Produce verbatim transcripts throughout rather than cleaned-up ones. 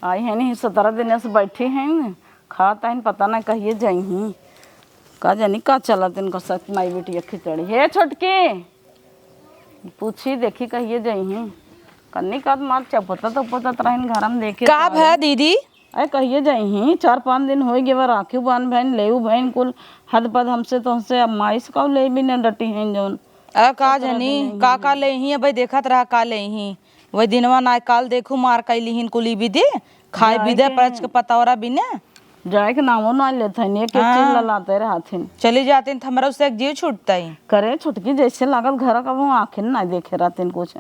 आई हैं नहीं, सतरह दिन से बैठी हैं, खात हैं, पता ना कहिए जइहीं। का जानी का चलत इनका सच माई बेटी खिचड़ी। हे छोटकी, पूछी देखी कहिए जइहीं। कन्नी का मार चपतत उपतत रहन घर में देखे का सारे। भा दीदी? अरे कहिए जइहीं, चार पाँच दिन होइ गए बा, राखी बांध भइन, लेऊ भइन कुल हद पद हमसे तोहसे, अब माई से का ले भी न डटी हैं जौन। अरे का सतरह जानी दिन का नहीं का हुए। लेही, अबे देखत रहा का लेही। वही दिनवा ना काल देखू मार कैली हिन कुली भी दे, खाए जाए भी दे, के परच के पतौरा भी ने। जाए के नामो ना लेत हन, एक एक चीज हाँ। ललाते रहत हन। चली जातिन त हमरो से एक जीव छूटतई। करे छोटकी जैसे लागल घर का वो आँखिन ना देखे रहतिन कुछ।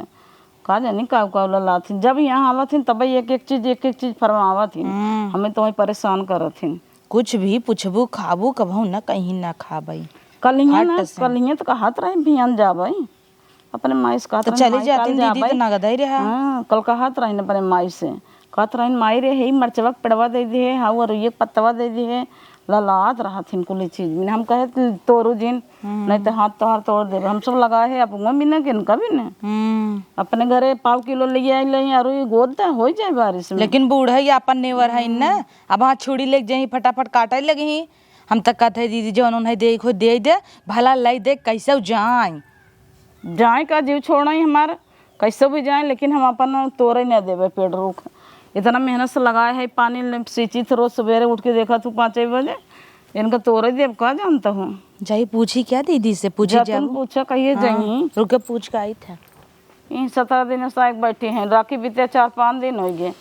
का जानी का का ललात हन। जब यहाँ आवत हन तब एक एक चीज, एक एक चीज फरमावत हन। हम्म। हमें तो वही परेशान करत हन। कुछ भी पूछबू खाबू कबहू न कहीं ना खाबई। कल हियाँ फट ना, से। कल हियाँ तो कहत रहे बिहान जाबई। अपने माई से कहत तो रहन, चली "माई, जातिन कल दीदी, जाबे।" तो नगद ही रहा। हाँ, कल कहत रहन अपने माई से, कहत रहन, "माई रे, हे मरचवा के पेड़वा दे दिहे, हाउ और ये पत्तवा दे दिहे।" ललात रहत हिन कुल चीज में। हम कहे, "तोरू जिन, हम्म। नहीं तो हाथ तोहार तोड़ देबे।" हम सब लगा है, अब वो मिने के इनका भी ने। हम्म। अपने घरे पाव किलो ले आई ले, और ये गोद दे, हो जाए बारिश में। लेकिन बूढ़ा ही अपन नेवर है ना, अब हाँ छुरी लेके जाही, फटाफट काटे लगी। हम तो कहते, "दीदी, जौन उन्हें दे, खुद दे दे, भला लाई दे, कैसे जाए?" जाए का जीव छोड़ाई हमार, कैसे भी जाए, लेकिन हम अपन तोरे न देबे पेड़ रूख। इतना मेहनत से लगाए है, पानी ले, सींचित रोज सवेरे उठ के देखत हूँ पाँचे बजे, इनका तोरे देब का जानता हूँ। जाई पूछी क्या दीदी से, पूछी जा तुम जाबू। पूछा कहिए हाँ, जाई। रुके पूछ के आई थे। ई सतरह दिन से आके बैठी हैं, राखी बीते चार पाँच दिन होइ गए,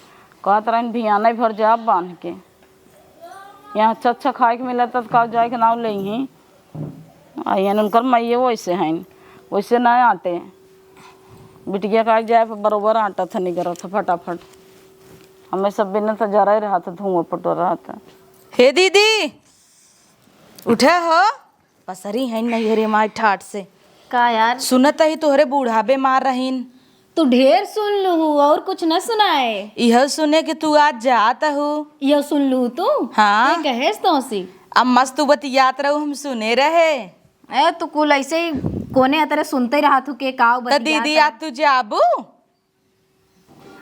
कहत रहन भियाने भर जाब बांध के। यहाँ अच्छा अच्छा खाए के मिलत त का जाए के नाव लेही। आ यानी उनकर माइये वैसे हैं, वैसे ना आटे। बिटिया का जाए पर बरोबर आटा था निगरत था फटाफट। हमें सब बिना तो जरा ही रहा था, धुआं पटो रहा था। हे दीदी, उठे हो? पसरी हैं नहीं रे माई ठाट से। का यार? सुनत ही तोहरे बूढ़ा बेमार रहीन। तू ढेर सुन लूहू, और कुछ न सुनाए। इहो सुने कि तू आज जात हू। इहो सुन लूहू तू? हाँ। के कहेस तोसी? अब मस्त तू बतियात रहू, हम सुने रहे। ए, तू कुल ऐसे ही कोने अतरे सुनते रहा तू के काव त बतियात दीदी, है। आज तू जाबू?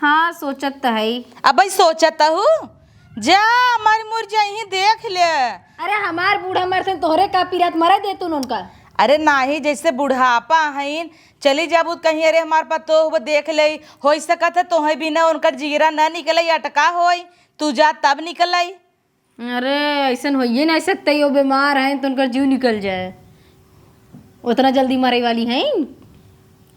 हाँ, सोचत त हई। अबे सोचत हूँ, जा, मर मुर जाइहीं, देख ले। अरे, हमार बूढ़ा मरते तोहरे का पीरत मरे दे तू उनका। अरे नाही, जैसे बुढ़ापा हईन, चली जाबू त कहीं, अरे, हमार पतोह वो देख ले, होई सकत है तोहे बिना उनकर जीरा न निकले, अटका होई, तू जा तब निकले। अरे, ऐसन होइए नहीं सकते, यो बीमार हैं तो उनकर जीव निकल जाए। उतना जल्दी मरे वाली हैं?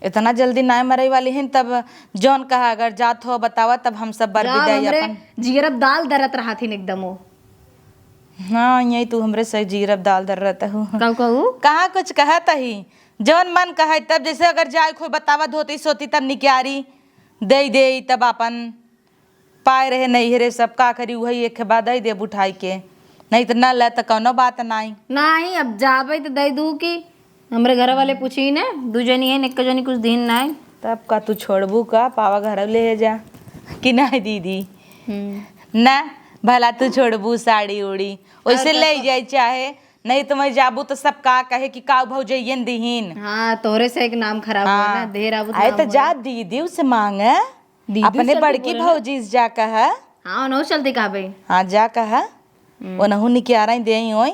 इतना जल्दी ना मरे वाली हैं, तब जौन कहा, अगर जात हो बतावा, तब हम सब बर जा, विदाई हमरे अपन। जीरब दाल दरत रहा थी एकदम वो। हाँ, यही तू हमरे से जीरब दाल दर रहता हूँ। कहू, कहू? कहाँ कुछ कहत ही, जौन मन कहे, तब जैसे अगर जाए कोई बतावा, धोती सोती तब निक्यारी दे दे, तब अपन पाए रहे नैहरे सब, का करी, उहई एक बार दई देब उठाई के, नहीं त न ले त कौनो बात नाई। नाई, अब जाबे त दई दू की, हमरे घर वाले पूछी न, दू जनी है, एक जनी कुछ दिन नाई। तब का तू छोड़बू का, पावा घर ले जा कि नाई दीदी? हम्म। ना, भला तू छोड़बू साड़ी उड़ी, वैसे और का ले कर- जाए चाहे, नहीं त मैं जाबू त सब का कहे कि का भौजैयन दिहीन। हाँ, तोहरे से एक नाम खराब हुआ हाँ। ना, ढेर आबू त आए नाम त जा हुआ। दीदी से मांगे। दीदी अपने से बड़की बोले ना। भौजी से जा कहा। हाँ, ओनहु चलते कहबे। हाँ, जा कहा। हम्म। ओनहु निकियारा ही देई होई।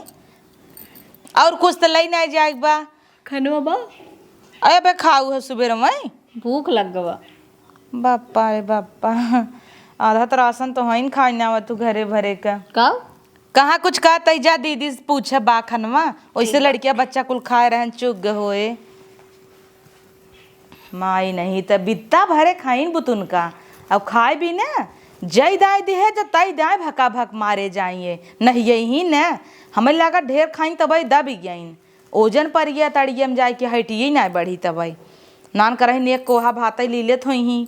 और कुछ त लई ना जाए बा। खनवा बा? अरे बे, खाऊ है सुबेर में। भूख लग गवा। बापा रे बापा, आधा त राशन तो हईन खाई ना तू घरे भरे का। का? कहाँ कुछ कहत ही, जा दीदी से पूछे बा खनवा। ओइसे ठीक बा। लड़किया बच्चा कुल खाए रहन चुग होए। माई नहीं त बित्ता भरे खाइन बुतुन का, अब खाए भी न, जई दाए दिहे त तई दाए भका भक मारे जाइए, नहीं यही न, हमें लगा ढेर खाइन तबई दबी गइन, ओजन पर गया तड़िए में जाए के हटिए ना बढ़ी तबई, नान करहिन एक कोहा भातई ली लेत होई ही।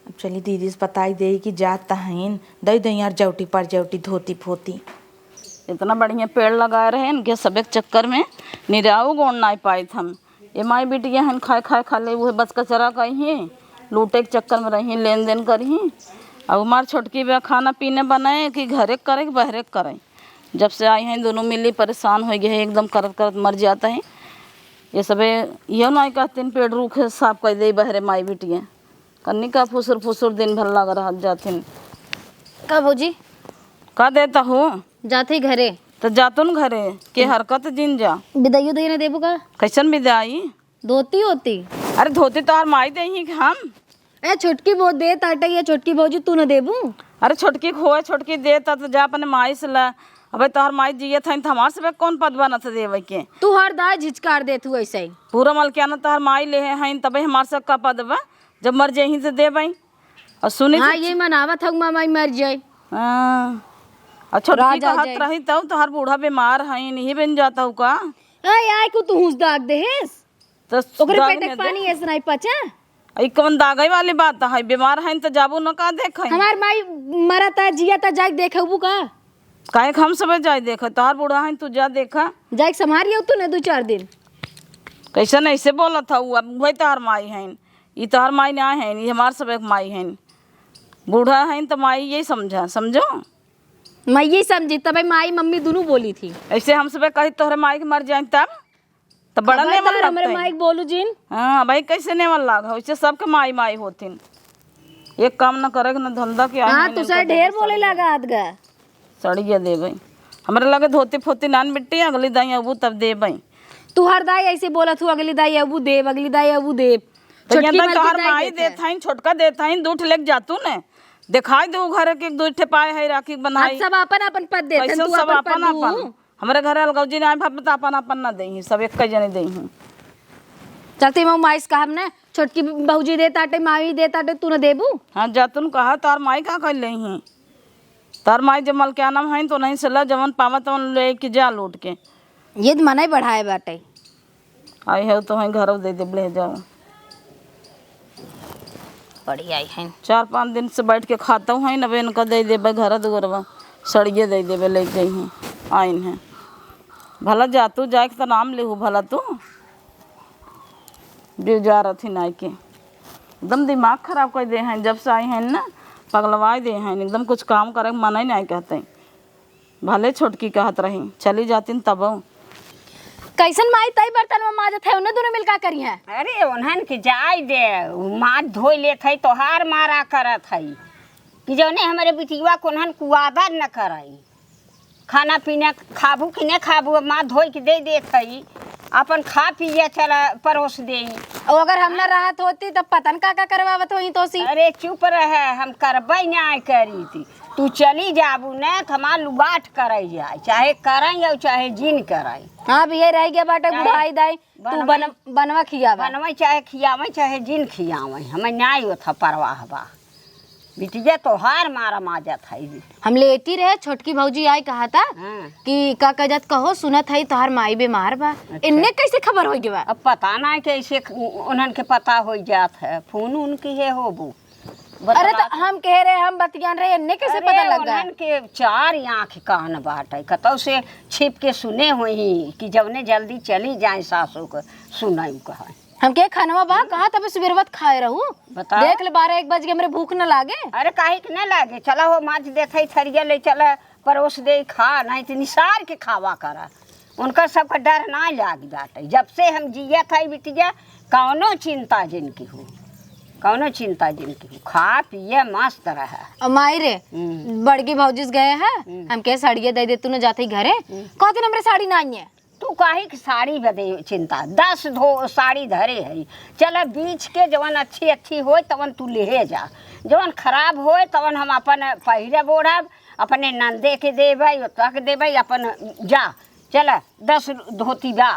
अब चली दीदी से बताई देई कि जात त हईन, दई दई यार जौटी पर जौटी, धोती फोती। इतना बढ़िया पेड़ लगाए रहे इनके सबे के चक्कर में निराऊ गोड़ नाई पाइत हम। ये माई बिटिया हन खाए खाए खाले उहे बच कचरा कही, लूटे के चक्कर में रही, लेन देन करही। अब हमार छोटकी बे खाना पीने बनाए कि घरे के करे कि बहरे के करे। जब से आई हैं दोनों मिली परेशान हो गए हैं, एकदम करत करत मर जाता है। ये सबे यो नाई कहते पेड़ रूखे साफ कर दे बहरे माई बिटिया। कन्नी का फुसुर फुसुर दिन भर लग रहत जाथिन। का भौजी? का देता हो? जात ही घरे। त जातुन घरे, के हरकत जिन जा। बिदाई उदाई न देबू का? कैसन बिदाई? धोती होती। अरे धोती तोहार माई देही कि हम? ए छोटकी भौ-, दे ताटे, ये छोटकी भौजी तू न देबू? अरे छोटकी खोए, छोटकी दे ता त जा अपने माई से ला। अबे तोहार माई जियत हईन त हमार से कौन पदवा न त देवे के? तू हर दाय झिझकार देत हू ऐसे ही। पूरा मलकियाना तोहार माई लेहे हईन, तबे हमार से का पदवा? जब मर जइहीं त देबई। और सुनी हाँ, त ये मनावत हऊ मामा मर जाए। हाँ। और छोटकी राजा कहत जाए। रही तब तोहार बूढ़ा बीमार हईन, यही बन जात हऊ का? ए, आय को तू हुस दाग देहेस? त ओकरे दाग पेट ने के दे। पानी ऐसे नहीं पचा? ई कौन दागई वाली बात है? बीमार हईन त जाबू न का देखे? हमार माई मरा ता, जिया ता, जाके देखबू का? काहे के हम सबे जाए देखे? तोहार बूढ़ा हईन, तू जा देखा। जाके संभारियो तू न दू चार दिन। कैसे नहीं से बोलत हऊ? अब वही तोहार माई हईन, ई तोहार माई ना हईन, ई हमार सबे के माई हईन। बूढ़ा हईन त माई यही समझा, समझो? मैं यही समझी, तबे माई मम्मी दुनू बोली थी। ऐसे हम सबे कही तोहरे माई के मर जाए तब, त बड़ा नेमन खबरदार हमरे लगतई। माई के बोलू जिन। हाँ भाई, कैसे नेमन लाग हो? ऐसे सबके माई माई होथिन। एक काम न करे के, न धंधा के, हाँ, आई तू नहीं से कर ढेर देबे बोले साड़ी। लगा आदगा। सड़िया देबे। हमरे लगे धोती फोती नान बिट्टी, अगली दाई अबू तब देबे। तू हर दाई ऐसे बोलत हूँ, अगली दाई अबू देब, अगली दाई अबू देब। तो छोटकी यहाँ मलकिन तोहर दाई माई देत है। देत हईन, छोटका देत हईन, दू ठे लेके जातू ने। दिखाई दे उ घर के एक दू ठे पाए है राखी के बनाई। अब सब आपन आपन पद देत हन, कैसे तू सब आपन आपन पद दू। आपन। हमरे घरे अलगौजी ना आए, भाप त आपन आपन ना देही, सब एक जने देही। चलती मैं माई से कहब ने, छोटकी भौजी दे ताटे, माई दे ताटे, तू न देबू? हाँ, जा तू न कहा, तोहर माई का कर लेही? तोहर माई जब मलकियाना में हईन, तो नहीं से ला, जवन पावा तवन लेके जा लूट के। ये त मनई बढ़ाए बाटे। आई है तो हई घरव दे देब, ले जाओ। बढ़िया ही है। चार पाँच दिन से बैठ के खातौ हई, अब इनका दे देबे घर दुआरवा, सड़िए दे देबे, ले जइहीं, आइन है। भला जा तू, जाए के त नाम लेहू भला तू। जो जा रहथिन आए के, एकदम दिमाग खराब कर दे हैं, जब से आई हैं ना, पगलवाए दे हैं, एकदम कुछ काम करे के मन ही नहीं कहते। भले छोटकी कहत रही, चली जातिन तबो। कैसन माई तई बर्तन में माजत है, उन्हें दोनों मिल का करी हैं? अरे, उन्हन के जाए दे, उ माज धोई लेत है, तोहार मारा करत है कि जौने हमरे बिटिया को उन्हन कुआदर न कराई। खाना पीना खाबू कि नहीं खाबू, अब माज धोई के दे देत है, अपन खा पिए चला परोस देई। और अगर हम ना रहत होती, तब पता न का का करवावत होई तोसी। अरे, चुप रहे, हम करबे ना करी थी। तू चली जाबू न, त हमार लुगाट करई जाए, चाहे करई और चाहे जिन करई। हाँ, अब ये रह गया बाटे चाहे बुढ़ाई दाई, तू बनवई, बन-, बनवा खियावा। बनवई चाहे खियावई, चाहे जिन खियावई, हमें न्याय होत ह परवाह बा। बिटिया तोहार मारा माजत है। हम लेटी रहे, छोटकी भौजी आई कहा था हाँ। कि का कजत कहो, सुनत है तोहार माई बीमार बा। अच्छा। इन्ने कैसे खबर हो गया? अब पता ना कैसे ख-, उन्हन के पता हो जात है, फोन उनकी है होबू। अरे, तो बतला हम कह रहे, हम बतियान रहे, इन्ने कैसे अरे, पता लगा? उन्हन के चार आँख कान बाटे, कतौ से छिप के सुने होई कि जवने जल्दी चली जाए सासू के सुनाई कहे। हम के खानवा बा, कहा तब सुबेरवा त खाए रहू। बता। देख ले, बारह एक बज गए, हमरे भूख न लागे। अरे, काहे के न लागे? चला हो, माज देत है, थरिया ले चला, परोस दे, खा, नहीं तो निसार के खावा करा। उनका सबका डर ना लाग बाटे। जब से हम जियत है बिटिया, कौनो चिंता जिनकी हो, कौनो चिंता जिनकी हो, खा पिए मस्त रहे। और माई रे, हम्म। बड़की भौजी से गए हैं, हम्म। हमके साड़िया दे दे, तू न जाते ही घरे। हम्म। कहते न हमरे साड़ी ना आई है। तू काहे के साड़ी बदे चिंता, दस धो साड़ी धरे है। चला बीच के जवन अच्छी अच्छी होय तवन तू लेहे जा, जवन खराब होय तवन हम अपन पहिरब ओढ़ब, अपने नंदे के देबै, ओतक देबै, अपन जा। चला दस धोती बा,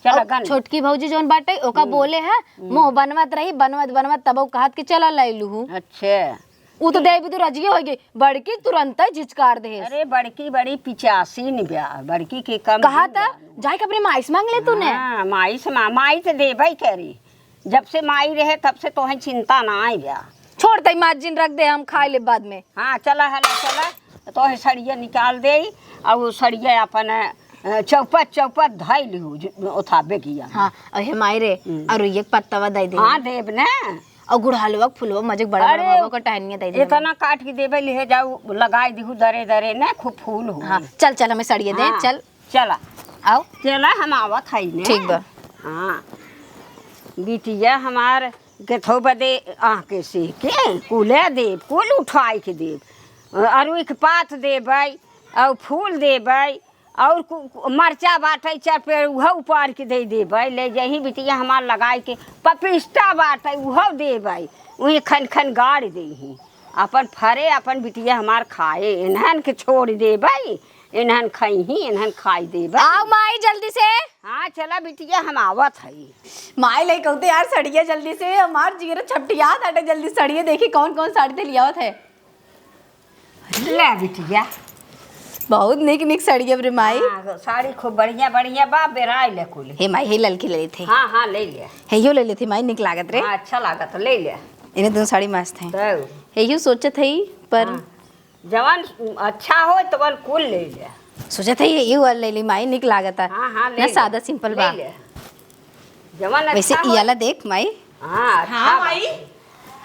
चला और गन। छोटकी भौजी जवन बाटे ओका हम्म। बोले है, हम्म। मुँह बनवत रही, बनवत बनवत तब उ कहत कि चला ले लूहू। अच्छे। उ तो देवी तू रजिए हो गई, बड़की तुरंत ही झिझकार दे। अरे बड़की बड़ी पिचासीन ब्या, बड़की के कम कहा नहीं था, ब्या। जाए के अपने माई से मांग ले तूने। हाँ, माई से मा-, माई तो देबे करी। जब से माई रहे तब से तोहे चिंता ना आई ब्या। छोड़ दे माँ जिन, रख दे, हम खाए ले बाद में। हाँ, चला है ना, चला, तोहे सड़िया निकाल दे और वो सड़िया अपन, अ, चौपट चौपट धई लिहू ज-, ओथा बेगिया। हाँ, अहे माई रे, हम्म। और एक पत्तावा दे दे। हाँ, देब ना। और गुड़हलवा के फुलवा मजे बड़ा अरे, बड़ा होगा, टहनिया दे दे। इतना काट के देबे, लिहे जाऊ, लगाई दिहू दरे दरे ने, खूब फूल हो। हाँ, चल, चल, हमें सड़िए दे, हाँ, चल। चला। आओ। चला, हम आवत हई ने। ठीक बा। हाँ। बिटिया हमार के थो बदे आके से के कुले देब, कुल उठाई के देब। अरुई के पात देबै, और फूल देबै, और कु-, कु-, मरचा बाटै चार पेड़, उहो उपार के दे देबै। ले जही बिटिया हमार लगाई के पपिस्ता बाटै, उहो देबै। उही खन खन गाड़ देही। अपन फरे, अपन बिटिया हमार खाए, इन्हन के छोड़ देबै, इन्हन खइही, इन्हन खाई देबै। आओ माई जल्दी से। हाँ, चला बिटिया, हम आवत हई। माई लई कहते यार सड़िया जल्दी से, हमार जिगर छपटियात हटे, जल्दी सड़िया देखी कौन कौन साड़ी ते लियावत है। ले बिटिया। बहुत निक निक सड़िया रे माई। हाँ, साड़ी खूब बढ़िया बढ़िया बा, बेराई ले कुल। हे माई, हे ललकी ले लेते। हाँ, हाँ, ले ले। हे यो ले लेते माई, निक लागत रे। हाँ, अच्छा लागत, ले ले। इन्हें दोनों साड़ी मस्त हैं। तो। हे यो सोचत है, पर हाँ। जवन अच्छा हो तवन कुल ले ले। सोचत है ये, ये वाला ले ली माई, निक लागत है। हाँ, हाँ, ले ना, ले। सादा सिंपल ले बा। ले। जवन वैसे अच्छा ई हो। वाला देख माई। हाँ, अच्छा हाँ, बा। माई।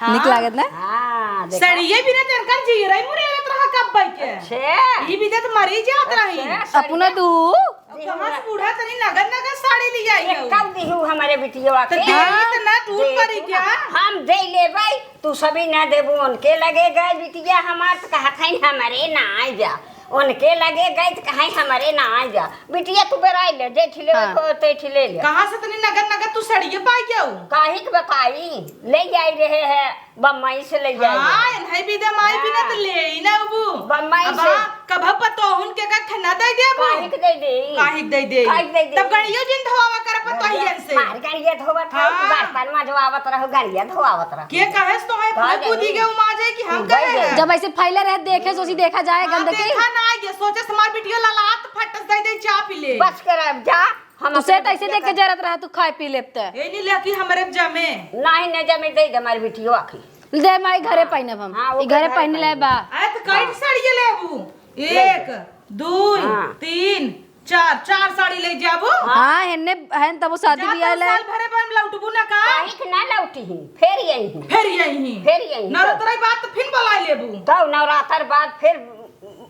निक हाँ। लागत ना? हाँ, देखा। सड़िए बिना तनकर जी रही मुरे लगत रहा कब बाई के। अच्छे। ई बिना तो मरी जात रही। अच्छे, अपना सड़िए। दू। अब कहाँ से बूढ़ा तनी नगद नगद साड़ी ले आई हो? कब दिहू हमारे बिटिया तो के? देही तो ना टूट देही पड़ी ना। क्या? हम दे लेबै, तू सभी ना देबू, उनके लगे गए बिटिया हमार, तो कहत हईन हमरे ना आइ जा, उनके लगे गए तो कहे हमरे ना आइ जा। बिटिया तू बेराई ले, जे ठिले हाँ। को ते ठिले ले। कहाँ से तनी नगद नगद तू सड़िए पाई क्या हो? काहे के बताई, ले जाई रहे है। बम्बई से ले जाई हाँ, है। इन्हई भी दे माई भी ना हाँ। तो ले ही ना अबू। बम्बई अब से। हाँ, कभा पतोहुन के का खाना दे दे अबू। काहे के दे दे? काहे के दे दे? काहे के दे दे? तब गड़ियो जिन धोवा कर पतोहियन से। मार गड़िया धोवत रहो, हाँ। बर्तन मजवावत रहो, गड़िया धोवावत रहो। के कहे से तो है का अपने जाने? कूदी के उमा जाए कि हम दे कहे दे। हैं? जब ऐसे फैले रहे देखे सोची देखा जाए हाँ, गंदगी। देखा ना आगे, सोचे से हमार बिटियो ललात फटस दे दे, चाह पी ले। बस कर अब जा। हम तुसे अपने तो ऐसे बिटिया देख के का जरत रहा, तू खाए पी लेब त। ए नी ले कि हमरे जमे। नाही, न जमे, दे दे हमारे बिटियो आखी। दे माई, घरे हाँ। पहिनब हम। हाँ, ई ओके घरे घरे पहिन ले पहिनब। बा। अरे त कई हाँ। साड़ी लेबू? ले एक, ले। दुई, हाँ। तीन, चार, चार साड़ी ले जाबू। हाँ, हेन्ने, हेन तब शादी जा बियाह तो ले। साल भरे बाद लौटबू ना का? काहे के ना लौटी ही? फेर यही ही। फेर यही ही। फेर यही ही। नवरात्र बाद तो फिर बुला लेबू। तब नवरात्र बाद फिर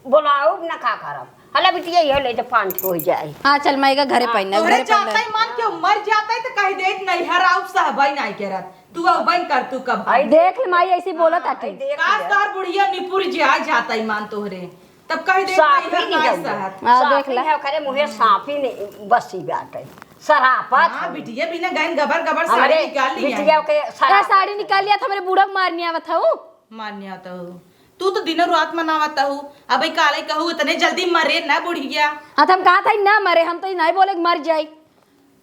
बुलाऊ ना का करब? हला बिटिया, इहो ले जा, पाँच हो जाए। हाँ, चल, माई का घरे हाँ। पहिन ले, तोहरे घरे पहिन ले। जाता ही मान के मर जाता है तो कह देत नैहर आउब सहबाई नाई के रात। तू अउबन कर, तू कब आई देख ले माई, ऐसी बोलत हाँ, आटी। आई देख काश ले। तोहर बुढ़िया निपुर जे आ जाता ही मान तोहरे। तब कह देत साफी नैहर नाई निकल गई। सहत। हाँ, देख साफी ले। है, ओकरे मुँहे साफी नहीं, बसी बाटे। सरापत हाँ, है। बिटिया बिना गहन गबर गबर साड़ी हमारे निकाल लिया। बिटिया के ए, सरापत साड़ी है। निकाल लिया था, हमरे बूढ़ा के मारने आवत है ऊ। मारने आवत है ऊ। तू तो दिनों रात मनावत हऊ, अबे काले कहू इतने जल्दी मरे ना बुढ़िया। हाँ, तो हम कहा था ना मरे, हम तो ई नहीं बोले कि मर जाई।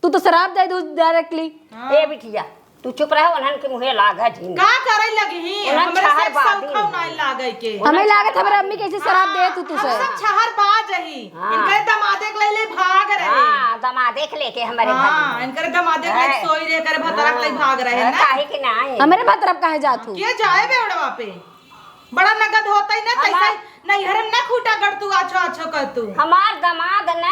तू तो शराब दे दू directly। हाँ। ए बिटिया, तू चुप रह, उन्हन के मुँहे लागा जिन। का करे लगी ही? उन्हन हमरे से छहरबाजी सौखौ नहीं। नहीं लागे के। हमें लागत हमरे अम्मी कैसे शराब दे तू, तू हम से। सब छहरबाज ही। हाँ। इनके दमादे के ले ले भाग रहे। हाँ, दमादे के लेके हमारे हाँ, भाग। इनके दमादे के ले हाँ। सोई रहे, करे भतरा के ले हाँ। भाग रहे हाँ, ना। काहे के नहीं? हमरे भतरा पे काहे जात हूँ? के जाए बेवड़वा पे? बड़ा नगद होता ही ना, हमार तैसा नैहर में ना खूटा गड़ तू, आछो, आछो कर तू। हमार दमाद ना,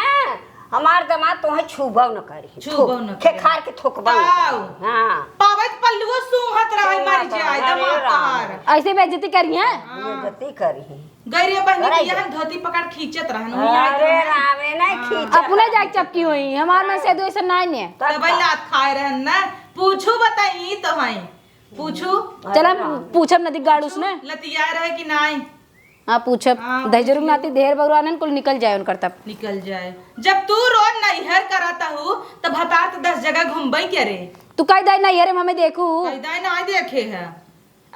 हमार दमाद तोहे छूबो न करी। छूबो न करी। खेखार के थोकबो न करी। आओ। हाँ। पावत पल्लुओ सूंघत रहे, सूंघत मर जाए, रहे, दमाद अरे राम। तोहार। ऐसे बेइज्जती करी है? हाँ। बेइज्जती करी है। गैरे बहनी करे के यहाँ धोती पकड़ खींचत रहन, वहीं आए अरे रहन। रामे, नहीं हाँ। खींचत अपने रहन। जाके चपकी हुई, हमार में से दो ऐसे नाई ने। तब तब लात खाए रहन ना। पूछू बताई तो है। पूछू। चला, पूछब नदी गाड़ूस ने। लतिया रहे कि नाई? हाँ, पूछब। हाँ, दहिजरू पूछिए। नाती ढेर बउरानन कुल निकल जाए उनकर तब। निकल जाए। जब तू रोज नैहर करत हू, त भतार त दस जगह घूमबई के रे। तू कह दे नैहरे में हमें देखू। कह दे ना देखे है।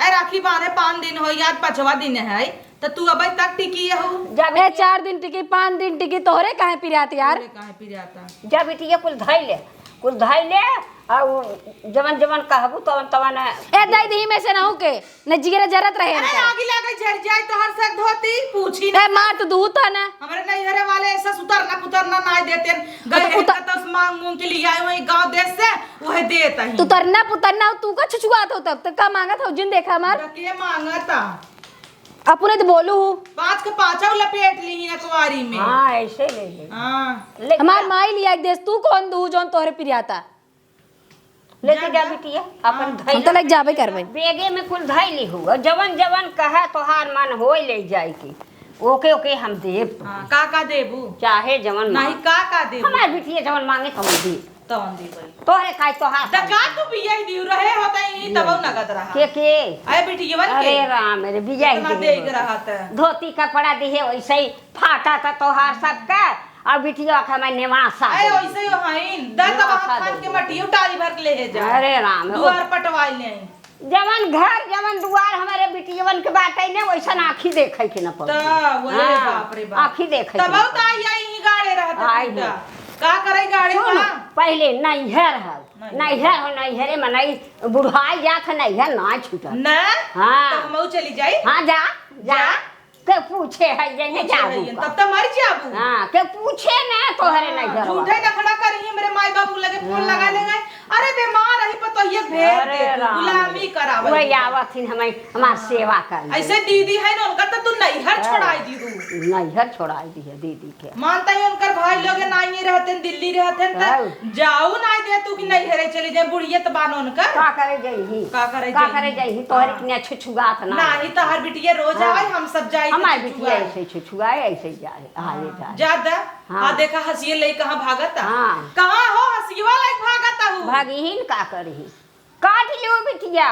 ए, राखी बांधे पाँच दिन होई, आज पाँचवा दिन है, त तू अबे तक टिकी हू। जब ए, चार दिन टिकी, पाँच दिन टिकी, तोहरे काहे पिरात यार? तोहरे काहे पिराता? जब इटिया कुल धइले, कुल धइले, अउ जवन जवन कहबू तवन तवन। ए, दई दही में से नहू के, न जिगरा जरत रहे अरे, इनकर। आगी लागे झड़ जाए तोहर सक धोती, पूछी ना। ए, मार तो दू था ना। हमरे नैहरे वाले ऐसा सुतरना पुतरना ना देते, गए तो हैं उतर- कतस मांग मूंग के लिए आए वही गांव देश से, वह देत ही। तू तरना पुतरना, तू का छुछुआत हो तब, तो का मांगत हो, जिन देखा हमार। तो के मांगता? अपने तो बोलू हूँ। पाँच के पाँचौ लपेट ली अकवारी में। हाँ, ऐसे ले ले। हाँ। लेकिन हमार माई लिया के देस, तू कौन दू जौन तोहरे पिरियाता? लेके जा जा। बिटिया, अपन हाँ। धइल। हम तो लेके जाबे करबे। बेगे में कुल धइली हो, जवन जवन कहे तोहार मन होई ले जाए की, ओके ओके हम देब। हाँ, का का देबू? चाहे जवन नहीं, मांग। का का देबू? हमार बिटिया जवन मांगे तवन देब। तवन दी भाई। तोहरे काहे तोहार त का तू बियाह दियो रहे होता ही तब नगद रहा। के, के? अरे बिटियवन के। अरे राम रे, बियाह दिए। धोती कपड़ा दिहे, वैसे ही फाटा था तोहार सबका। और बिटिया का मैं नेवासा अरे दे वैसे ही हईन। द तब नेवासा हाथ खान दे के दे। मटियो टाली भर के ले जा। अरे राम, दुआर पटवाई ले। जवन घर, जवन दुआर हमारे बिटियवन के बाटे ने, वैसन आँखी देखे के न पड़े। त, अरे हाँ, बाप रे बाप। आँखी देखे के तब न तो पड़े। आई, आई ही गाड़े रहत आई बेटा। ही। का करे गाड़े सुन, का? पहिले नैहर हौ। नैहर। नैहर हौ, नैहरे मनई बुढ़ाई जात है, नैहर ना छूटत। ना? हाँ। तो हमहू चली जाई? हाँ, जा, जा। जा। के पूछे है, ये ने पूछे जाबू है, का? तब तो मर जाबू। हाँ, के पूछे ना तोहरे हाँ, नैहर झूठे बा। नखड़ा करी, मेरे माई बाबू लगे फोन हाँ। लगा ले गए। अरे बीमार रही पर तो ये भेज अरे दे तू, राम। गुलामी करावे वही दे। आवत ही हमें, हमार हाँ। सेवा कर ले। ऐसे दीदी है ना, उनका तो तू नैहर हाँ। छोड़ाई दी तू। नैहर छोड़ाई दी है दीदी के। मानता ही उनकर भाई लोग नाई रहते हैं, दिल्ली रहते हैं, हाँ। तो जाऊ ना दे तू कि नैहरे चली जाए, बुढ़िया तो बानो उनकर। का करे जाई ही? का करे का जाई? करे जाई ही? तोहरे हाँ। किनिया छुछुआत ना। नाही, तोहर बिटिया रोज हाँ। आवे, हम सब जाई हमार के बिटिया छुआ। ऐसे छुछुआए, ऐसे जाए, आए हाँ, जाए। जा दा। हाँ। हाँ, देखा हँसिए लई कहाँ भागत आ। हाँ। कहाँ हो हँसिए वाला भागत आ हूँ? भागीहिन का करी? काट लियो बिटिया,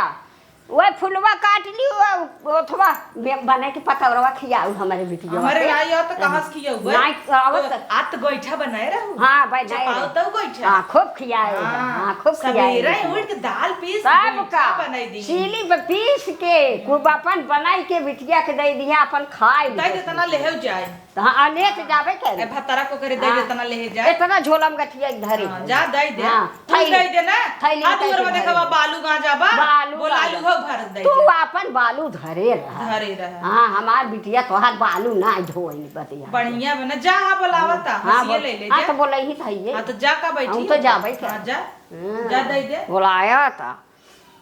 वह फुलवा काट लियो, ओथवा बे-, बने के पतौरवा खियाऊ हमारे बिटिया हमारे के। नाई आवत तो कहाँ से खियाऊ बे? नाई आवत। तो आत गोइठा बनाए रहू? हाँ, बनाए चपाऊ रहू। तो गोइठा। हाँ, खूब खियाए हाँ, हाँ, खूब खियाए सवेरे बिटिया। उठ के दाल पीस तब गोइठा का? बनाई दी। सीली पे पीस के खूब अपन बनाई के बिटिया के दे दिया, अपन खाए दे ली। दे तना लेहू जाए। तो हाँ, आ, ले तो जाबे करे। ए, भतारा को करे दे हाँ। दे, तना ले जा। इतना झोला में गठिया धरे हाँ, है। जा, दे दे। हाँ, तू थैली, दे दे ना। थैली में आ, दुअर में देखा बा, बालू गांजा बा। बालू बोला गांजा। लूहो भर दे तू दे। आपन बालू धरे रहा। धरे रहा। हाँ, हमार बिटिया तोहार बालू ना ढोई बतिया। बढ़िया बना, जा, हाँ, बोलावा ता, हाँ, हँसिया बोल-, ले ले हाँ, जा। तो बोला ही था ये। हाँ, तो जा का बैठी हम तो हो? जाबे करे। हाँ, जा। हाँ, जा, दे दे। बोलाया था।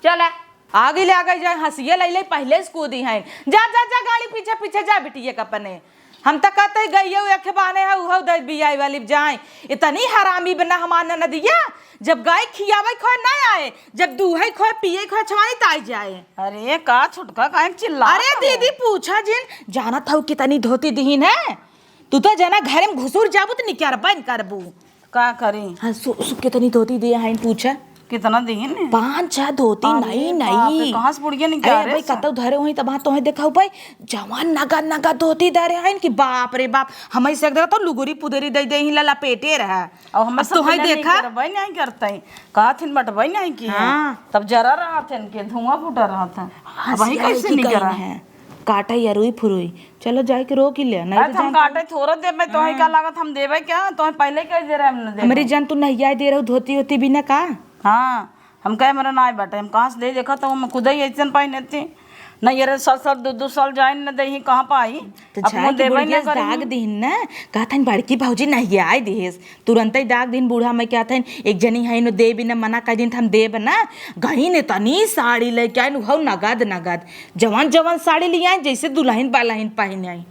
चला। आगे ले आगे जाए, हँसिए लई लई पहिले से कूदी हैं। जा, जा, जा, गाड़ी पीछे, पीछे जा, बिटिया का अपने। हम त कहते ही गइयो एक बाने है, उहो दे बियाई वाली जाए। इतनी हरामी बना हमार ननदिया, जब गाय खियावे खोए ना आए, जब दूहे खोए, पिए खोए, छवानी ताई जाए। अरे, का छोटका, काहे चिल्ला अरे हो? दीदी, पूछा जिन, जानत हऊ कितनी धोती दिहिन है? तू तो जना घर में घुसुर जाबू, तो निकर बन करबू। का करी? हाँ, सु-, सु-, कितनी धोती दिए हैं, पूछा। कितना दिए ने? पाँच छह धोती, अरे नई, बाप रे, नई। कहाँ से बुढ़िया निकाले अरे भाई, से? कतौ धरे हुई, तब हाँ, तोहे देखाऊ भाई, जवान नगा, नगा धोती धरे हैं कि बाप रे बाप, हमें से देखा तो लुगुरी पुदरी दे दे ही, ला लपेटे रहा। अब हमें अब सब तोहे बिना नहीं देखा? करबै नहीं करते हैं। कहा थिन बटबै नहीं किए। हाँ। तब जरा रहा थे इनके, धुआं फूटा रहा था। हाँ, अब वही सियाई कैसे की नहीं कही करा? है। काटा या रुई फुरुई। चलो जाए के रोक ही ले, नहीं अरे तो हम जान काटे थोड़ा देबे, तोहे का हाँ। लागत हम देबे क्या? तोहे पहले कह दे रहे हम न देबे। हमरी जान तू नहिया दे रहू धोती होती बिना का? हाँ, हम कहे मेरा नाई बाटे, हम कहाँ से दे देखा तो हम खुद ही ऐसन पहने थी। नहीं अरे साल साल दो दो साल जाए न देही कहाँ पाई? तो अब जाए मुँह के देबे बुढ़िया न से करी। दाग दीन ना, कहत हन बड़की भौजी नहिया आए देस। तुरंतै दाग दिन बूढ़ा मैं क्या थैन, एक जनी है नो देबी न मना कर दिन त हम देब ना। गईन इतनी साड़ी लेके आइन, उहौ नगद नगद। जवन जवन साड़ी लियाइन, जैसे दुलहिन बालहिन पहिने आई।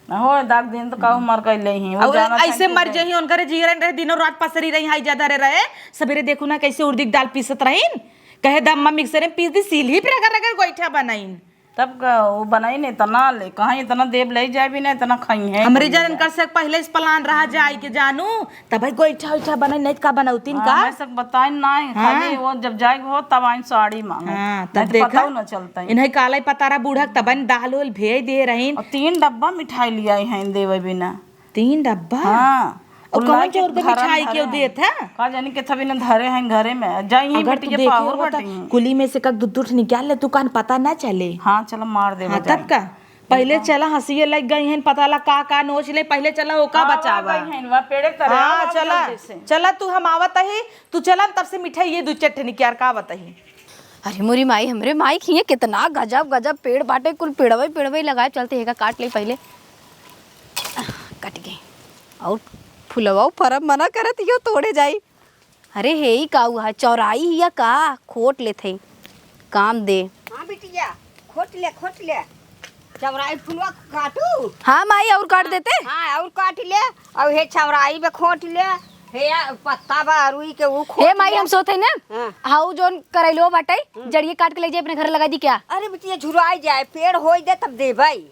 हो, दाग दिन त कहू मर कइले ही, वो और जानत ऐसे हन मर कि जही, उनकरे जीरन रहे, दिनों रात पसरी रही, हाई ज्यादा रे रहे। सवेरे देखू ना कैसे उर्दी के दाल पीसत रहीन, कहे दम्मा मिक्सर में पीस दी, सील ही पे रगड़ रगड़ गोईठा बनाइन। तब का वो बनाई ने इतना ले, कहाँ इतना देब ले जाए भी ना, इतना खाई है हमरे कोई जान जाए। इनकर से पहले से प्लान रहा जाए के जानू, तब भाई गोईठा उईठा बनाई, नहीं त का बनौतीन हाँ, का? मैं सब बताए ना है, हाँ। खाली वो जब जाए हो तब आइन साड़ी मांगे। हाँ, तब नहीं तो देखा, पता न चलता है। इन्हें काला ही पता रहा बूढ़ा, तब आइन दाल उल भेज दे रहीन। और तीन डब्बा मिठाई ले आई हैं देवे बिना। तीन डब्बा? हाँ। और उल्ला कौन के जोर के घर मिठाई धरे क्यों हैं। देत है? का जानी के थबी न धरे हैं घरे में। जाई ही अगर तू बिटिया देखे पाहुर हो तो बटी हैं। कुली में से कक दूध दूध निकाल ले, तू कान पता ना चले। हाँ, चलो मार देबे हाँ, जाई। तब का? पहले चला हँसिए लग गई हैं, पता ला का का नोच ले, पहले चला ओका हाँ, बचावा। वहाँ गई हैं, वहाँ पेड़े तरे हाँ, आओ, चला, जल्दी से। चला तू हम आवत ही, तू चला तब से मिठाई ये दू चट्टनी क्या का बताई। अरे मोरी माई, हमरे माई खिए कितना गजब गजब पेड़ बाटे, कुल पेड़वे पेड़वे लगाए, चलते हेका काट ले पहले। कट गए। और फुलवा फरब मना करत यो तोड़े जाई। अरे हे ई का हुआ है, चौराई हिया का? खोट लेत है, काम दे। हाँ बिटिया, खोट ले, खोट ले। चौराई फुलवा काटू? हाँ माई, और काट देते। हाँ, और काट ले। और हे चौराई में खोट ले। हे या पत्ता बा अरुई के, वो खोट हे माई, ले। हम सोते हैं ना, हाँ। हाउ जोन करैलो बाटे, हम्म। जड़िए काट के ले जाए अपने घर लगा दी क्या? अरे बिटिया, झुराई जाए, पेड़ होई दे तब देबई।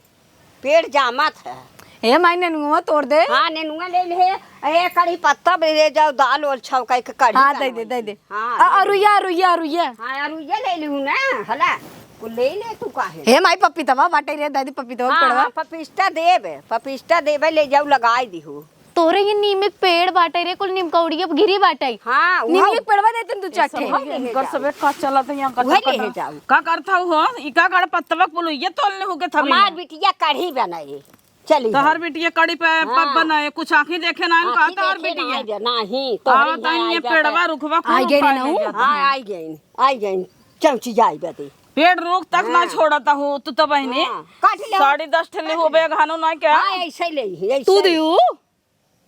पेड़ जामत है। हे माई, नेनुआ तोड़ दे। हाँ, नेनुआ ले ले। ए, कढ़ी पत्ता भी ले जाओ, दाल ओल छौंका के कढ़ी हाँ, दे दे, बनवाई दे दे। हाँ, आ, ले ले। अरुइया, अरुइया, अरुइया। हाँ, अरुइया ले लिहू ना, हला। कुल ले ले तू काहे? हे माई, पपीतवा बाटे रे, दादी, पपीतवा हाँ, पेड़वा। हाँ, पपीस्टा देबे, पपीस्टा देबे, ले जाऊ, लगाई दिहू। तोरे ये नीम के पेड़ बाटे रे, कुल नीम कौड़िया गिरी बाटे। हाँ, नीम उहाँ के पेड़वा देते तू ए, चार सब ठे। उहाँ ले इनकर जाओ। सबे का चलत है यहाँ, उहे कचर ले कचर। जाओ। का करत हऊ हो? ई का गड़ पत्तवा के पुलुइया तोलने हो के थबी हमार में? बिटिया कढ़ी बनाई। चली तोहर जाओ। बिटिया कड़ी पे, पे हाँ। बनाए, कुछ आँखी देखे ना, आँखी का तोहर देखे ना बिटिया? आइबे, नाही, तोहरी आवत ना आई, ये आइबे पेड़वा तो। रुखवा आई खूब गए उखाड़ ना ले हूँ। जात हाँ, हैं। आई गई, आई गई, चौची जाई बदे। पेड़ रोक तक ना हाँ। छोड़त हो, तू तो बहिनी। हाँ, काट ले। साढ़े दस ठे ले काट हो ले। बे घानो ना क्या? हाँ, ऐसे ले ही, ऐसे तू ही। दियो?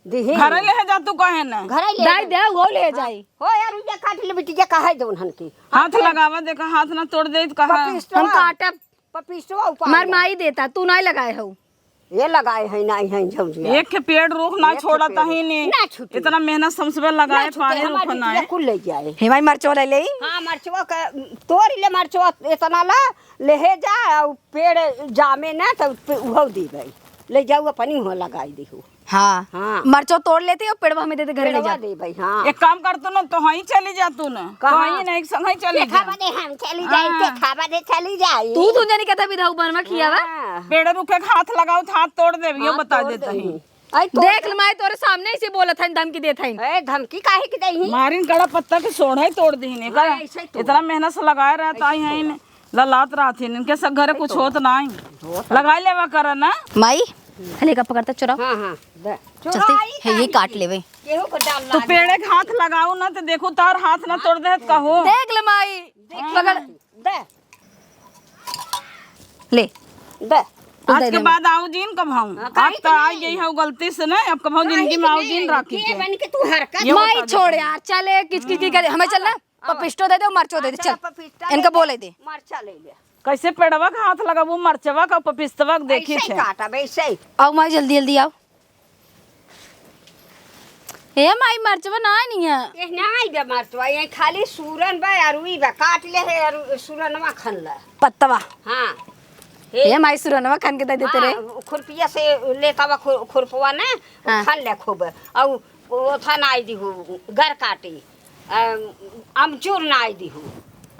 दिही। घरे ले जा तू कहे ना। घरे ले दाई जा। दे, वो ले हाँ। जाई। हो यार, ये काट ले बिटिया, कहे दो उन्हन की। हाथ हाँ, लगावा, देखा हाथ ना तोड़ दे, तो कहा। पपीस तो हम है। काटब। पपीसवा उपाड़ मार ले। माई देता, तू नाई लगाए हऊ। ये लगाए है, नाई है झौंझिया। एक के पेड़ रोक ना एक के छोड़त पेड़। ही ने। ना छूटे। इतना मेहनत से हम सब लगाए ना छूटे, पानी हमार रोक ना बिटिया है। कुल ले जाए। हे माई मरचो ले ले। हाँ, मरचवा का, तोड़ ले मरचवा, इतना ला, लेहे जा, और पेड़ जामे ना, तो पे-, उहो दी भाई। ले जाऊ, अपनी हो लगाई दी हो। हाँ। हाँ। मरचो तोड़ लेती और पेड़वा हमें दे दे, घरे ले पेड़वा जा। दे भाई, हाँ। एक काम कर तू ना, तो वहीं चली जा तू ना। कहाँ? तो वहीं नहीं, संग ही चली देखा जा। बदे हम चली जाई, हाँ। देखा बदे चली जाई। तू, तू जानी कहता विधा ऊपर में खियावा। हाँ। पेड़ रुके के हाथ लगाओ, तो हाथ तोड़ देबी, यो हाथ बता तोड़ देता देबी। ही। आई तोड़ देख दे। ले माई, तोरे सामने ही से बोलत है, धमकी देत है। ए, धमकी काहे की देही? मारिन कड़ा पत्ता के सोढ़ा ही तोड़ दीन, हाँ, एकर ऐसे ही तोड़। इतना मेहनत से लगाए रहता ऐसे ही ही है तोड़। ललात रहथिन, इनके सब घरे कुछ होत नाई। होत लगा लेवा कर ना। माई, हले का पकड़ता चुराओ। हाँ, हाँ, दे। चलते चुराई है, ये काट लेवे। केहू को डाल तो लाग पेड़े के हाथ लगाओ ना, तो देखो तार हाथ ना तोड़ दे, कहो। देख ले माई, देख पकड़। दे। ले। दे। आज के बाद आओ जीन कब हम। हाँ, अब काहे तो के आई नहीं? गई है गलती से ना, अब कब हम काहे जिंदगी के में आओ नहीं? जीन राखी के के। बन के तू हरकत ये माई बता दे। छोड़ यार, चले किचकिच की करे, हमें चलना। हाँ। पपिस्टो दे दे, मरचो दे दे, हाँ, चल। चला पपिस्टा इनका ले बोले ले। दे। मरचा ले ले। कैसे पेड़वा का हाथ लगाबू, मरचवा का, पपिस्तवा का, देखी ऐसे ही छे। काटब, ऐसे ही। आओ माई, जल्दी, जल्दी आओ। ए माई, मरचवा ना नहीं है। ये नहीं बे मरचवा, ये खाली सूरन बा, अरुई बा, काट ले है, अरु-, सूरनवा खन ला। पत्तवा। हाँ। ए माई, सूरनवा खन के दे देते रे। हाँ, खुरपिया से लेता बा खु-, खुरपवा ने, हाँ। खन ले खूब। और ओथा नाई दिहू, गर काटी, अम, अमचूर नाई दिहू।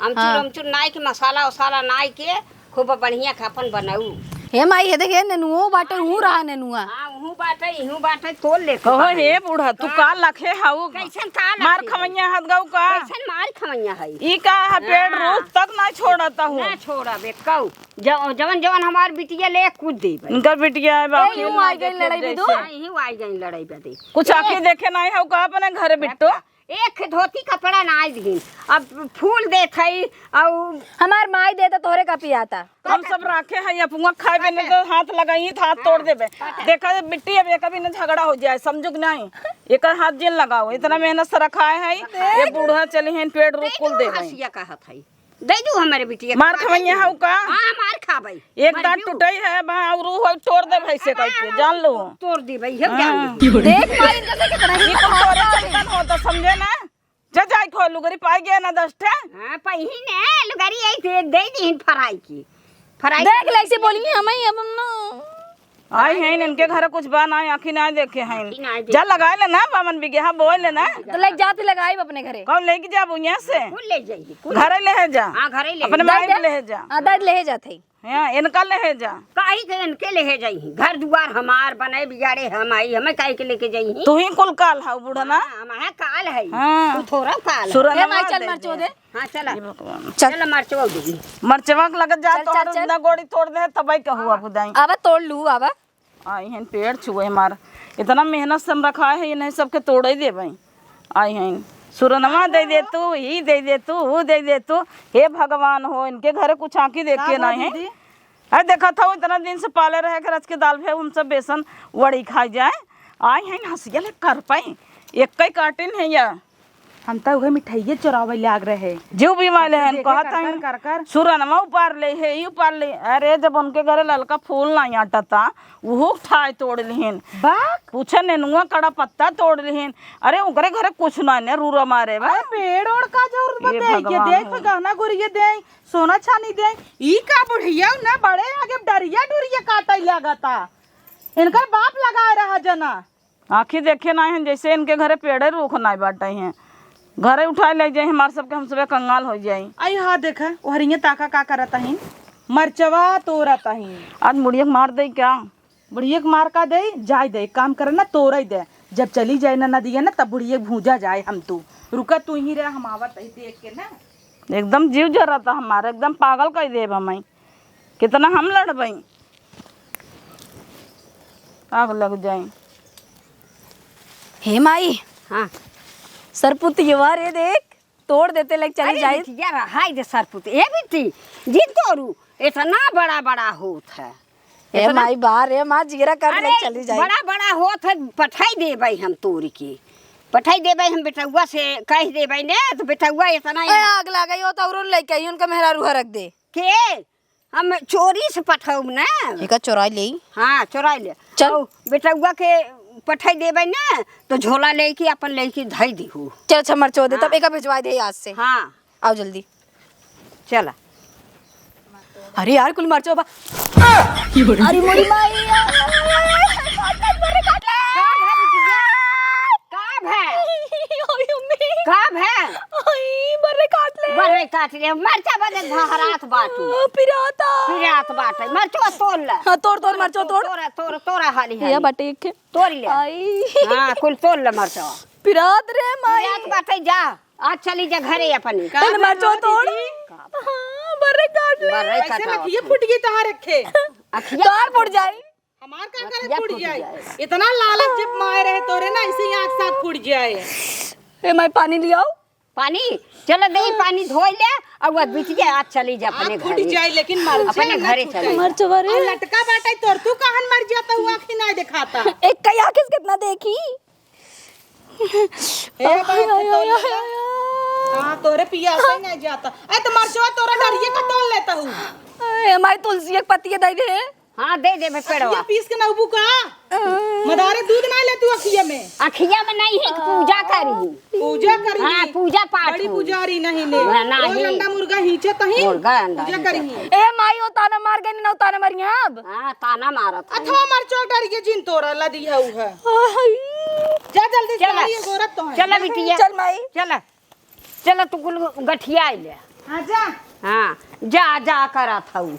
अमचूर, हाँ। अमचूर नाई के मसाला उसाला नाई के खूब बढ़िया के अपन बनाऊ। हे माई, हे देखे, नेनुओ बाटे, हूँ रहा नेनुआ। हाँ, हूँ बाटे, इहूँ बाटे, तोल ले कहो, बाटे। हे बूढ़ा, तू हाँ। का लखे हाउ? कैसन का मार लखे? खवैया हाथ गऊ का? कैसन मार खवैया है? ई का है, पेड़ हाँ। रोज तक ना छोड़ता हूँ। ना छोड़ा बे, कऊ। ज-, जवन, जवन हमार बिटिया ले कूद देबे। इनकर बिटिया है, ए, बाकी यूं ना आई गई देखे लड़ाई में जैसे। दू। हाँ, यहीं आई गई लड़ाई बदे। कुछ ए। आँखी देखे नाई हऊ का अपने घर बिट्टो? एक धोती कपड़ा नाई दिहिन। अब फूल देत हई, अउ हमार माई देता तोहरे का पियाता। हम सब राखे हई, अपुआ खाए बे नहीं तो हाथ लगाई तो हाथ तोड़ देबे। देखा बिट्टी, अब एक अभी न झगड़ा हो जाए, समझू कि नहीं? एकर हाथ जिन लगाओ, इतना मेहनत से रखा है, ये बूढ़ा चली हैं, पेड़ रोक कुल देबे। हंसिया कहत हई। दे दू हमरे बिटिया के। मार खवैया हऊ का? हाँ, मार खाबै। एक दांत टूटै है, बा, और ऊ है, तोड़ देब ऐसे करके, जान लो। तोड़ देबै, हम हाँ। जान लो। देख माई, इनका से कितना ही ई तो तोरे चलतन हो, तो समझे ना? जा, जाई खो, लुगरी पाई गया ना दस ठे। हाँ, पहिन ना, लुगरी आई दे, दे दीन फराई की। फराई देख ले, ऐसे बोली, हम ही, अब हम ना। आई हैं, इनके घर कुछ बा ना, आँखी ना देखे हैं। आँखी ना देखे। जा लगाए ले ना, बावन बिगहा बोए ले ना। तो ले जाती लगाई अपने घरे। कौन लेके जाबू यहाँ से? कुल ले जाइए, कुल। घरे ले जा। हाँ, घरे ले अपने जा। माई ले जा। हाँ, दाद ले जात है। हाँ, इनका ले जा। काहे के इनके ले जाई? घर दुआर हमार बनाए बिगाड़े हम आई, हमें काहे के लेके जाई? तू ही कुल काल हऊ बूढ़ा ना? हाँ, हम है काल है। हाँ। तू थोड़ा काल है। सुरनवा ए माई, चल दे मरचो दे। दे। हाँ, चला। ये भगवान। चल। चल, मरचवा दे। मरचवा के लगत जा, चल, तोहर चल, चल। ना गोड़ी तोड़ दे, तबै कहू अब दाई। अब तोड़ लू, अब। आई हैं पेड़ छुए हमार। इतना मेहनत से हम रखा है, इन्हें सबके तोड़े देबे। आई हैं। सुरनवा दे दे तू, ई दे दे तू, ऊ दे दे तू। हे भगवान हो, इनके घरे कुछ आँखी देख का के भा नहीं है। दीदी? अरे देखत हऊ, इतना दिन से पाले रहे के रच के दाल भे, हम सब बेसन वड़ी खाई जाए। आई हैं हंसिया ले कर पाई। एक कई काटिन है या। हम त उहे मिठाइये चोरावे लाग रहे। जीव भी वाले हैं, देखे कहत कर, हैं, कर, कर, कर। सुरनवा उपार ले है, ई उपार ले। अरे, जब उनके घरे ललका फूल नाई आटता, उहू ठाए तोड़ लिहिन। बाक। पूछे नेनुआ कड़ा पत्ता तोड़ लिहिन। अरे, ओकरे घरे कुछ ना ने रूरा मारे बा। अरे, पेड़ ओड़ का जरूरत बा ये दे, ये भगवान देख, हो। गहना गुरिये दे, सोना छानी दे। ई का बुढ़िया ना बड़े आगे डरिया डुरिया काटे लागता। इनकर बाप लगाए रहा जना। आँखी देखे नाहीं हैं, जैसे इनके घरे पेड़े रूख नाहीं बाटे हैं। घरे उठाए ले जाए, हमार सबके हम सबे कंगाल होइ जाई। आई हाँ, देखा, ओहरिये ताका का करत अहिन, मरचवा तोरत अहिन। आज मुड़िया के मार दे क्या? बुढ़िया के मार का दे, जाए दे, काम करे ना, तोड़े दे। जब चली जाए ना नदिया ना, तब बुढ़िया के भूंजा जाए हम तू। रुका, तू ही रह, हम आवत ही देख के ना। एकदम जीव जरता हमारा, एकदम पागल कर देब हम। कितना हम लड़बई, आग लग जाए। हे माई, हाँ। सरपुतिया रे देख, तोड़ देते लेके चली अरे जाई। बिटिया, रहाई दे सरपुत। ए बिटी, जिन तोरू, इतना बड़ा बड़ा होत है। ए इतना माई, बाहर, ए माँ, जिगरा काट ले अरे, चली जाई। बड़ा बड़ा होत है, पठाई देबई हम तोरी के। पठाई देबई हम बेटउआ से, कह देबई ने, तो बेटउआ इतना ए, आग लागई हो तो औरो लेके आई, उनका मेहरारू हरक दे। के? हम चोरी से पठाउब ना। एका चोराई लेई। हाँ, चोराई ले। चल। औ बेटउआ के पठाई देबे ना, तो झोला लेके अपन लेके धई दिहू। चल, अच्छा, मरचो दे, तब हाँ। एका भिजवाई दे आज से। हाँ। आओ जल्दी। चला। अरे यार, कुल मरचो बा। अरे मोरी माई। का भा बिटिया? का भा? ओए अम्मी। का भा? ओए, बर्रे काट ले। बर्रे काट ले। मरचा बदे भहरात बाटू। आ, पिराता। पिरात बाटे। मरचवा तोड़ ले। हाँ, तोड़, तोड़, मरचवा तोड़। तोड़ा, तोड़ा, तोड़ा हाली, ये हाली। बाटे एक। तोड़ ले। आई। हाँ, कुल तोड़ ले मरचवा। पिरात रे माई। पिरात बाटे, जा। आज चली जा घरे अपनी। पहले मरचवा तोड़। हाँ, बर्रे काट ले। बर्रे ऐसे काटा। अखिए फूट गई तोहार रखे। अखिया तोहार फूट जाई। हमार का करे अखिया फूट फूट जाए? जाए। इतना लालच जब माए रहे तोरे ना, ऐसे ही आँख साथ फूट जाए। ए माई, पानी लियाओ। पानी? चलो दे, पानी धोई ले, और वह बिटिया आज चली जा अपने आँख फूट घरे। जाए, लेकिन मर अपने जाए, घरे ना चली छूटे। जा। मर चुबा रे। और लटका बाटे तोर, तू कहन मर जाता हुआ, आँखी ना दिखाता। एक कई आँख से कितना देखी? ए, बाप रे, आय, आय, तोरे आय, ना। आय, आय। हाँ, तोरे पियासा ही नहीं जाता। ए, तो मरचवा तोरा डरिए का तोड़ लेता हूँ। ए माई, तुलसी एक पत्ती दे दे। हाँ, दे देबे पेड़वा। अखिया पीस के नहबू का? अ। मदारे दूध ना ले तू अखिया में। अखिया में नहीं है, पूजा करी। पूजा करी। हाँ, पूजा पाठ बड़ी हो। पुजारी नहीं ने। ना, रोज नहीं। अंडा मुर्गा हींचे तही। मुर्गा अंडा पूजा हींचे करी। तही। ए माई, ओ ताना मार गई ना, ओ ताना मारी अब। हाँ, ताना मारत है। अथवा मरचो डर के जिन तोरा लदी है उ है। आई। जा जल्दी से चला। आई, गोरत तो है। चला बिटिया। चल माई। चला। चला तू कुल गठिया ले। हाँ, जा। हाँ, जा, जा करत हऊ।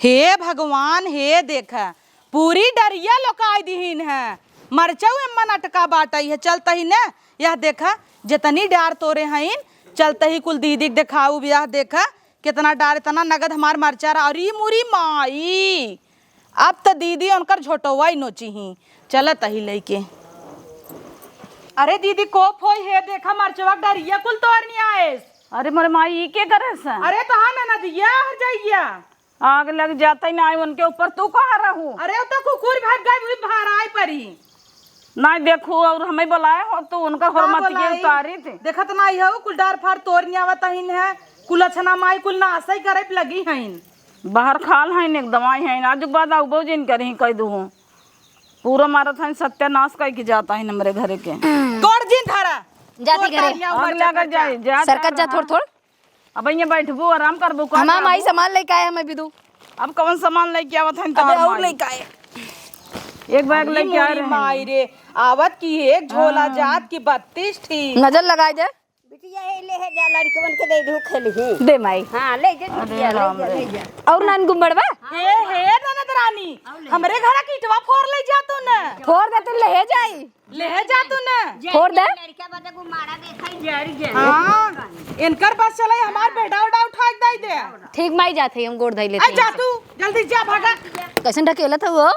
हे भगवान, हे देखा, पूरी डरिया लोकाई दिहिन है। मरचऊ एमन अटका बाटई है, चलतही न। यह देखा, जितनी डार तोरे हईन, चलतही कुल दीदी के देखाऊ, यह देखा, कितना डार, इतना नगद हमार मरचा रहा। अरे मुरी माई, अब त दीदी उनकर झोटवा ही नोची ही। चलत ही लइके। अरे दीदी, कोप होई है, देखा मरचवा के डरिया कुल तोरनी आएस। अरे मोरे माई, ई के करे से? अरे तहा ननदिया हर जाइया। आग लग जाता ही ना, उनके ऊपर तू कहाँ रहू? अरे, वो तो कुकुर भाग गए, वही भाराई परी। नाहीं देखू, और हमें बोलाए हो तो उनका का होरमतिये बोलाई? उतारी थी। देखत नाहीं हो, कुल डार फार तोरनी आवत हईन है, कुल अछना माई, कुल नासई करे पे लगी हईन। बाहर खाल हईन, एक दवाई हईन, आज के बाद आउबो जिन करही, कह दूँ। पूरा मारत हईन, सत्यानाश कइ के जात हईन हमरे घरे के। तोर जिन धरा। जाती तोर घरे। तारिया आग उमर लगा चक्कर जाए, चा। जा सरकत जा तारा। थोड़ थोड़। अब इहाँ बैठबू, आराम करबू, का हमार माई करबू? सामान लेके आए, हमें भी दू। अब कौन सामान लेके आवत हन अबे तोहार और माई? लेके आए। एक बैग अरे लेके आ मोरी रहे हैं। माई रे, आवत की एक झोला हाँ। जात की बत्तीस ठी। नजर लगाए दे। बिटिया, ए ले है जा, लड़कवन के दे दू खेलही। दे माई। हाँ, ले जा अरे बिटिया, ले राम जा, रे। ले जा। और नान गुम्बड़वा? हे, हे, ननद रानी, हमरे घरा की इटवा फोर ले जा तू न। फोर दे तू, ले जाई। ले जा तू न। फोड़ दे। लड़का बदे गुमारा देखा ही जर गया। हाँ, इनकर बस चले, हमार बेटा उड़ा उठा के दे दे। ठीक माई जात है, हम गोड़ धई लेते ए, हैं। जा तू, जल्दी जा, भागा। कैसन ढकेलत है वो?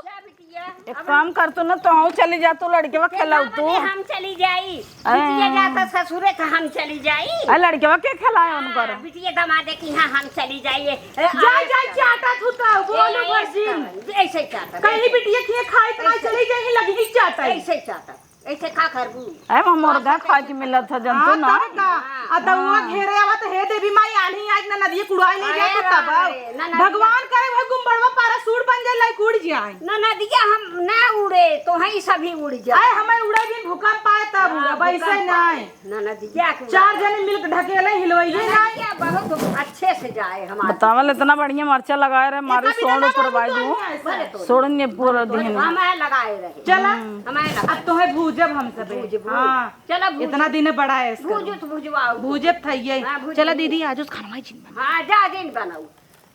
एक काम कर तू ना, तो हम चली जा, तू लड़के वा खेलाऊ तू। हम चली जाई। हाँ। बिटिया जाता ससुरे तो हम चली जाई। आ लड़के वा के खेलाए उनकर? हाँ, बिटिया दमादे की हाँ हम चली जाई। ए, जा, आए जा, कर। चाटा थूता, बोलू ए, आए भजिन। कर। ऐसे चाटा। कहीं बिटिया खिए खाए तो ना ऐसे। चली जाए, लगी ही चाटा। ऐसे चाटा। ऐसे का करबू? ए, हम मुर्गा खा के मिलत है, जनतू हाँ, ना? तब का? हाँ। आ, त हुआ हाँ। घेरे आवा त, "हे देवी माई, आन्ही आज ना नदिये कुड़ाई ले अरे जा तो तब बाप आओ।" रे, ना, ना, भगवान ना। करे, भाई गुम्बड़वा पारा सूर बन जाए, लाई उड़ जाए। ना, ना, दिया हम ना उड़े, तोहई सभी उड़ जाए। अरे, हमें उड़े दिन भूकंप आए तब उड़े, हाँ, वैसे भूकंप आए। नहीं। ना, ना, दिया के चार उड़े। जने मिलके ढकेले, हिलवैले ना, ना। दिया बहुत अच्छे से जाए हमारे। बतावल, इतना बढ़िया मरचा लगाए रहे, मारी सोड़ ऊपर बाई दू। बड़े तो सोड़न ये पूरा दिन। हमें लगाए रहे। चला। हमें लगाए। अब तोहे भूजब हम सब। भूजबू। हाँ। चला भूजब। इतना दिन बड़ा है इसका। भूजो तो भुजवाओ। भूजब था ये। हाँ, भूजो। चला दीदी, आज उस खाना जिन बना। हाँ, जा जिन बनाऊ।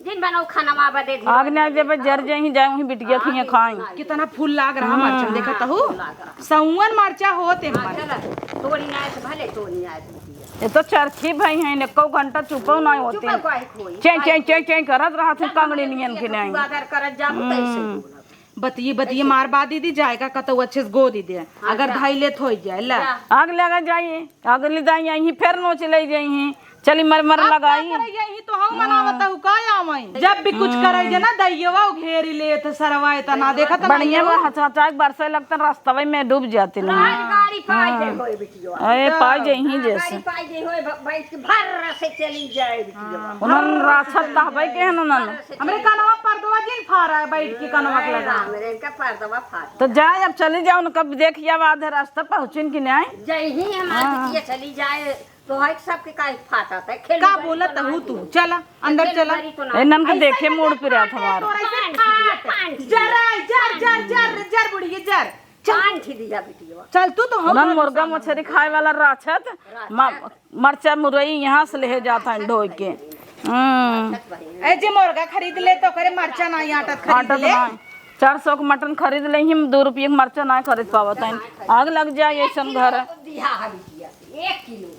जिन बनाऊ खाना बदे धीरे आग ना बदे। जब जर जाई, जाए वहीं बिटिया हाँ, खिया खाई। कितना फूल लाग रहा हम्म। मरचा, देखा तहु। फूल लाग रहा। सौवन मरचा होत है हाँ, मरचा। चला, तोड़ी ना है तो भले तोड़ी ना है तो। ये तो चरखी भाई हैं, एको घंटा चुपो ना होते चुपो हैं। काहे खोई? चें, चें, चें, चें करत रहा थे, चल, कांगड़ी हमारे नियन के लिए नहीं। बाजार करत जाबू, कैसे हम्म। बोलब? बतिये, बतिये मार बा दीदी, जाएगा कतौ अच्छे से गोदी दे। हाँ, अगर जा। धाई लेत होई जाए, ला। जा। आग लगा जाइए, अगली दाई आई, फिर नोच ले जाई। चली मर मर अब का लगाई। करे, यही तो हम मनावत हूँ, का आवई? जब भी कुछ हम्म। करे जे ना, दैयवा घेरी लेत सरवा, इतना देखत बढ़िया नहीं बा, हो। हचहचाए के बरसे लगतन, रस्तवे में डूब जाते ना। राजगाड़ी पाई जे हाँ। होए बिटिया। अरे, हाँ। पाई जे ही हाँ, जैसे। गाड़ी पाई जे होए, ब-, बैठ के भर से चली जाए बिटिया। हाँ, उन्हन भर राछत से तहबे चली के हन उन्हन। भर से हमरे चली कनवा जाए। पर्दवा जिन फारा है, बैठ के कनवा के अरे लगा। राम रे, इनका पर्दवा फाड़। तो जाए, अब चली जाओ, उनका देखिए, अब आधे रास्ता पहुँचिन कि नहीं। जय ही हमारे हाँ। बिटिया चली जाए। तो है सबके काहे फाटत है? खेल का बारी बोलत तो ना हूँ तू? है। चला, अंदर खेल चला। बारी तो ना ए, नन के ऐसे देखे कैसे मूड पे रहत फाटे हमार। तोरा ऐसे पान फाट। खिदिया। जरा, जर, जर, जर, जर, बुढ़िया, जर। चल। पान खिदिया बिटिया। चल, तू तो हम उन्हन बहुत मुर्गा पसंद मछरी है। खाए वाला राछत, राछत। म-, मरचा मुरई यहाँ से ले जात हैं ढोई के। हम्म। राछत भाई। ए, जे मुर्गा खरीद ले तो करे मरचा ना आटत खरीद आटत ले। ना। चार सौ के मटन खरीद ले ही, दो रुपये के मरचा ना खरीद पावत हैं। आग लग जाए ऐसन घर। दिया है बिटिया, एक किलो।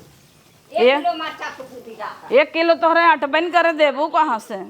एक ए? किलो मरचा सुखी दिया है। एक किलो तोहरे अटबे न करे देबू कहाँ से?